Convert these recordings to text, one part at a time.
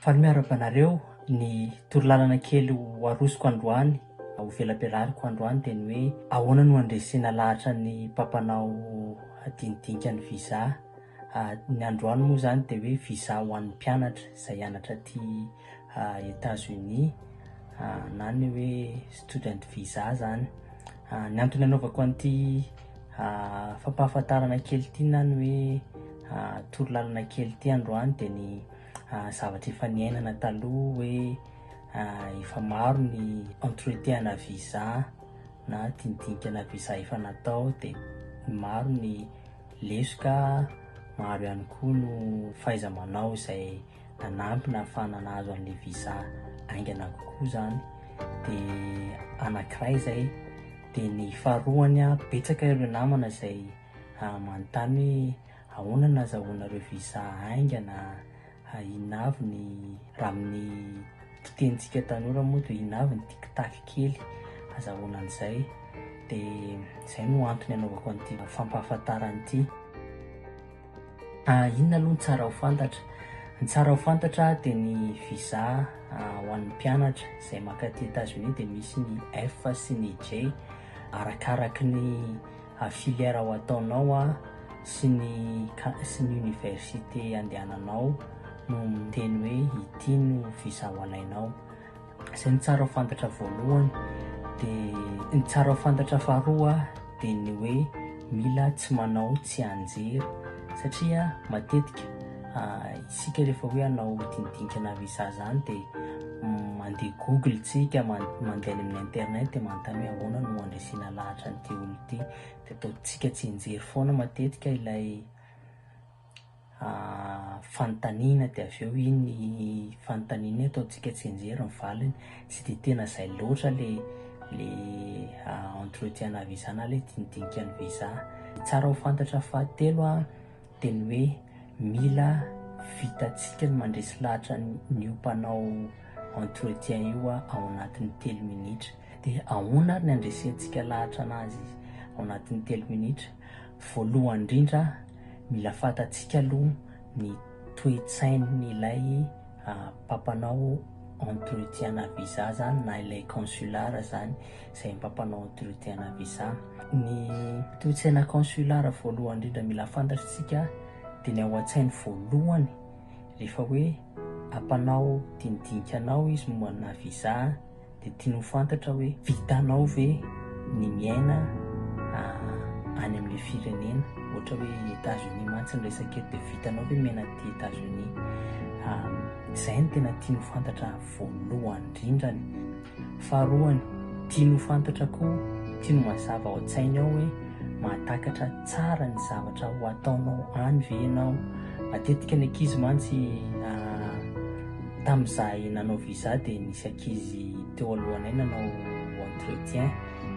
Faly miarahaba anareo, ny torolalana kely ho arosoko androany, ho velabelariko androany dia ny hoe ahoana no handresena lahatra ny mpampanao dinidinika ny visa. Ny androany moa izany dia hoe visa ho an'ny mpianatra izay hianatra aty Etats-Unis na ny hoe student visa izany. Ny antony anaovako an'ity fampahafantarana kely ity na ny hoe torolalana kely ity androany dia ny zavatra efa niainana taloha hoe efa maro ny entretien ana visa na dinidinika ana visa efa natao dia maro ny lesoka, maro ihany koa no fahaiza-manao izay nanampy nahafahana nahazo an'ilay visa haingana kokoa izany. Dia anankiray izay, dia ny faharoany betsaka ireo namana izay manontany hoe ahoana no nahazahoanareo visa haingana, inona avy ny, raha amin'ny fitenintsika tanora moa dia inona avy ny tic-tac kely azahoana an'izay, dia izay no antony anaovako an'ity fampahafantarana ity. Inona aloha no tsara ho fantatra? Ny tsara ho fantatra dia ny visa ho an'ny mpianatra izay maka aty Etats-Unis dia misy ny F sy ny J arakaraky ny filière ho ataonao sy ny sy ny université andehananao no miteny hoe ity no visa ho alainao. Izay no tsara ho fantatra voalohany. Dia ny tsara ho fantatra faharoa dia ny hoe mila tsy manao tsianjery satria matetika isika rehefa hoe hanao dinidinika na visa izany dia mandeha google tsika, mandeha any amin'ny internet dia manontany hoe ahoana no handresena lahatra an'ity olona ity, dia ataontsika tsianjery foana matetika ilay fanontaniana dia avy eo iny fanontaniana iny ataontsika tsianjery ny valiny, tsy dia tena izay loatra le le entretien ana visa na le dinidinika ny visa. Ny tsara ho fantatra fahatelo an dia ny hoe mila vitantsika ny mandresy lahatra an'io mpanao entretien io ao anatin'ny telo minitra. Dia ahoana ary ny handresentsika lahatra anazy ao anatin'ny telo minitra? Voalohany indrindra, mila fantatsika aloha ny toe-tsain'ilay mpampanao entretien na visa zany na ilay consular zany izay mpampanao entretien na visa. Ny toe-tsaina consular voalohany indrindra mila fantatritsika dia ny ao an-tsainy voalohany rehefa hoe ampanao dinidinika anao izy momba na visa dia tiany ho fantatra hoe vitanao ve ny miaina any amin'ilay firenena, ohatra hoe Etats Unis mantsy ny resaka eto dia vitanao ve ny miaina aty Etats Unis, izay no tena tiany ho fantatra voalohany indrindrany. Faharoany, tiany ho fantatra koa, tiany ho mazava ao an-tsainy ao hoe mahatakatra tsara ny zavatra ho ataonao any ve ianao, matetika ny ankizy mantsy Tamin'izahay nanao visa dia nisy ankizy teo alohanay nanao entretien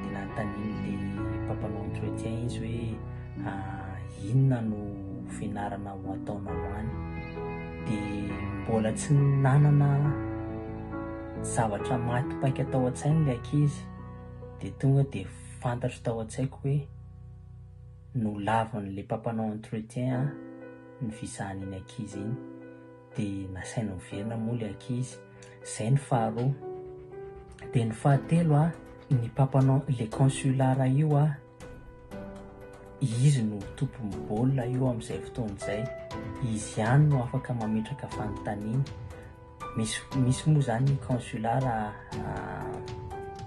dia nanontanian'ilay mpampanao entretien izy hoe inona no fianarana ho ataonao any. Dia mbola tsy nanana zavatra maty paika tao an-tsainy ilay ankizy dia tonga dia fantatro tao an-tsaiko hoe nolavin'ilay mpampanao entretien ny visa-n'iny ankizy iny. Dia nasaina miverina moa ilay ankizy. Izay ny faharoa. Dia ny fahatelo a, ny mpampanao ilay consular io a, izy no tompon'ny baolina io amin'izay fotoana izay. Izy ihany no afaka mametraka fanontaniana. Misy misy moa izany ny consular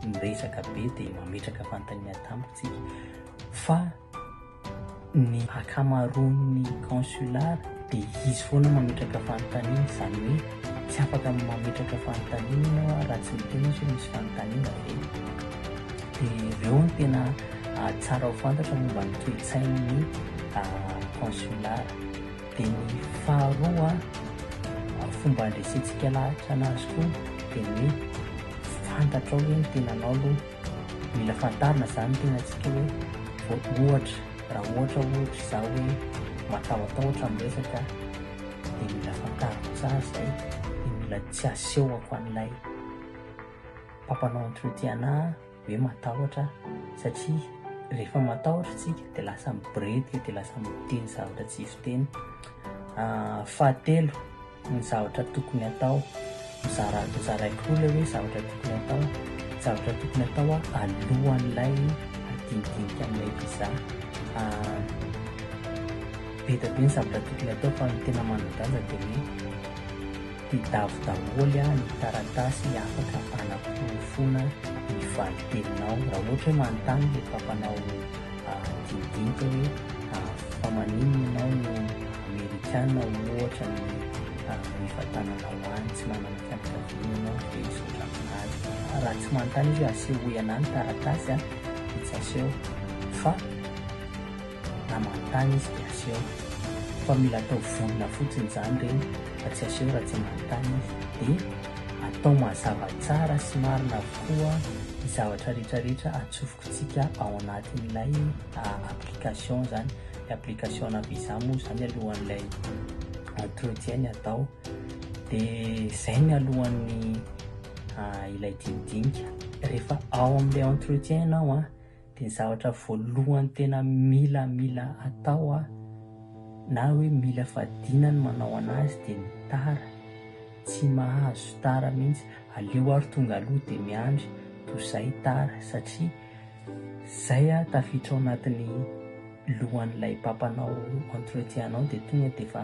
miresaka be dia mametraka fanontaniana tampoka tsika. Fa Ny ankamaroan'ny consular dia izy foana mametraka fanontaniana, izany hoe tsy afaka mametraka fanontaniana ianao raha tsy miteny izy hoe misy fanontaniana ve. Dia ireo no tena tsara ho fantatra momba ny toe-tsain'ny consular. Dia ny faharoa fomba handresentsika lahatra anazy koa dia ny hoe fantatrao ve ny tenanao aloha. Mila fantarina zany ny tenantsika hoe vao ohatra raha ohatra ohatra izaho hoe matahotahotra amin'ny resaka dia mila fantariko tsara izay dia mila tsy asehoko an'ilay mpampanao entretien anahy hoe matahotra satria rehefa matahotra isika dia lasa miboredika dia lasa miteny zavatra tsy fiteny. Fahatelo. Ny zavatra tokony atao, mizara zaraiko roa ilay hoe zavatra tokony atao, zavatra tokony atao alohan'ilay dinidinika amin'ilay visa. Be dia be ny zavatra tokony atao fa ny tena manan-danja dia hoe tedavo daholo ny taratasy afaka hanaporofoana ny valin-teninao. Raha ohatra hoe manontany ilay mpampanao dinidinika hoe fa maninona ianao no amerikana ohatra ny hivantananao any, tsy manana fianakaviana ianao dia hizotra aminazy. Raha tsy manontany izy hoe asehoy anah ny taratasy dia tsy aseho fa raha manontany izy dia aseho. Fa mila atao vonona fotsiny izany ireny fa tsy aseho raha tsy manontany izy. Dia atao mazava tsara sy marina avokoa ny zavatra rehetra rehetra atsofokontsika ao anatin'ilay application izany. Ilay application-na visa moa izany alohan'ilay entretien ny atao. Dia izay ny alohan'ny ilay dinidinika. Rehefa ao amin'ilay entretien ianao an, dia ny zavatra voalohany tena mila mila atao an, na hoe mila fadiana ny manao an'azy dia ny tara. Tsy mahazo tara mihitsy, aleo ary tonga aloha dia miandry toy izay tara satria izay an tafiditra ao anatin'ny lohan'ilay mpampanao entretien anao dia tonga dia efa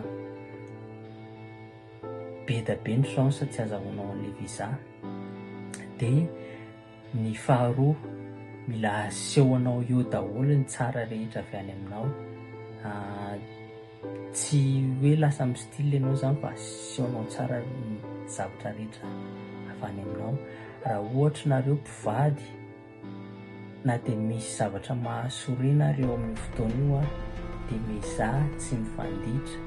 be dia be ny chance tsy azahoanao an'ilay visa. Dia ny faharoa, mila asehonao eo daholo ny tsara rehetra avy any aminao. Tsy hoe lasa mi-style ianao izany fa asehonao tsara ny zavatra rehetra avy any aminao. Raha ohatra nareo mpivady na dia misy zavatra mahasorena ary eo amin'io fotoana io dia miezaha tsy mifanditra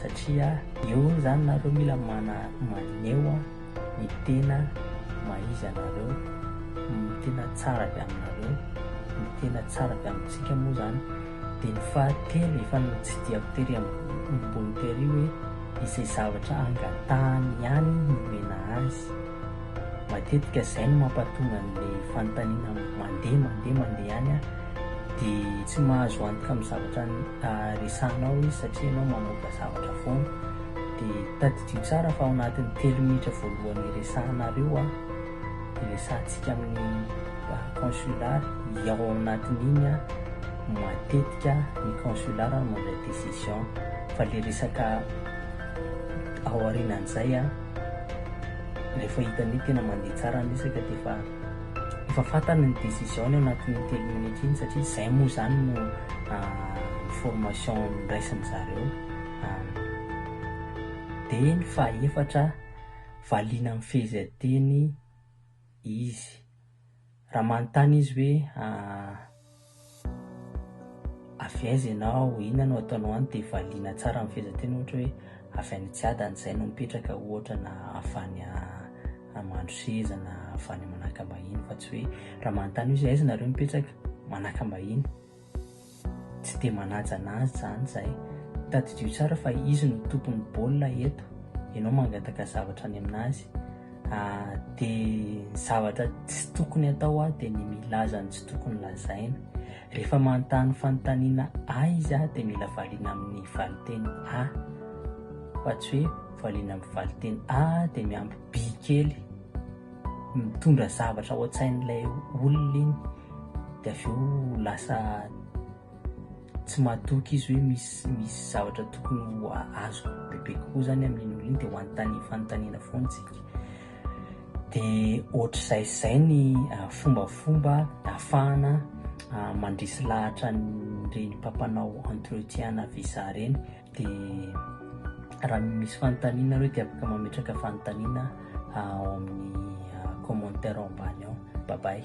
satria eo izany nareo mila maneho ny tena maha izy anareo, ny tena tsara avy aminareo, ny tena tsara avy amintsika moa izany. Dia ny fahatelo efa notsidihako tery ambony tery hoe izay zavatra angatahany ihany no omena azy. Matetika izay no mampatonga an'ilay fanontaniana mandeha mandeha mandeha ihany an, dia tsy mahazo antoka amin'ny zavatra resahanao izy satria ianao mamoaka zavatra foana. Dia tadidio tsara fa ao anatin'ny telo minitra voalohany iresahanareo an, iresahantsika amin'ny consular, ao anatin'iny an, matetika ny consular no mandray décision fa ilay resaka ao aorianan'izay an, rehefa hitany hoe tena mandeha tsara ny resaka dia efa efa fantany ny décision-ny ao anatin'iny telo minitra iny satria izay moa izany no ny formation noraisin-dry zareo. Dia ny fahaefatra, valiana amin'ny fehezanteny izy. Raha manontany izy hoe avy aiza ianao, inona no ataonao any dia valiana tsara amin'ny fehezanteny ohatra hoe avy any Tsiadana izay no mipetraka ohatra na avy any Mandroseza na avy any Manakambahiny fa tsy hoe raha manontany izy hoe aiza nareo mipetraka, Manakambahiny. Tsy dia manaja anazy zany zay. Tadidio tsara fa izy no tompon'ny baolina eto, ianao mangataka zavatra any aminazy. Dia ny zavatra tsy tokony atao dia ny milaza ny tsy tokony lazaina. Rehefa manontany fanontaniana A izy dia mila valiana amin'ny valinteny A. Fa tsy hoe valiana amin'ny valinteny A dia miampy B kely. Mitondra zavatra ao an-tsain'ilay olona iny dia avy eo lasa tsy matoky izy hoe misy misy zavatra tokony ho azoko bebe kokoa zany amin'iny olona iny dia ho anontaniana fanontaniana foana isika. Dia ohatr'izay izay ny fombafomba ahafahana mandresy lahatra an'ireny mpampanao entretien-na visa ireny. Dia raha misy fanontaniana nareo dia afaka mametraka fanontaniana ao amin'ny commentaire ao ambany ao. Bye bye.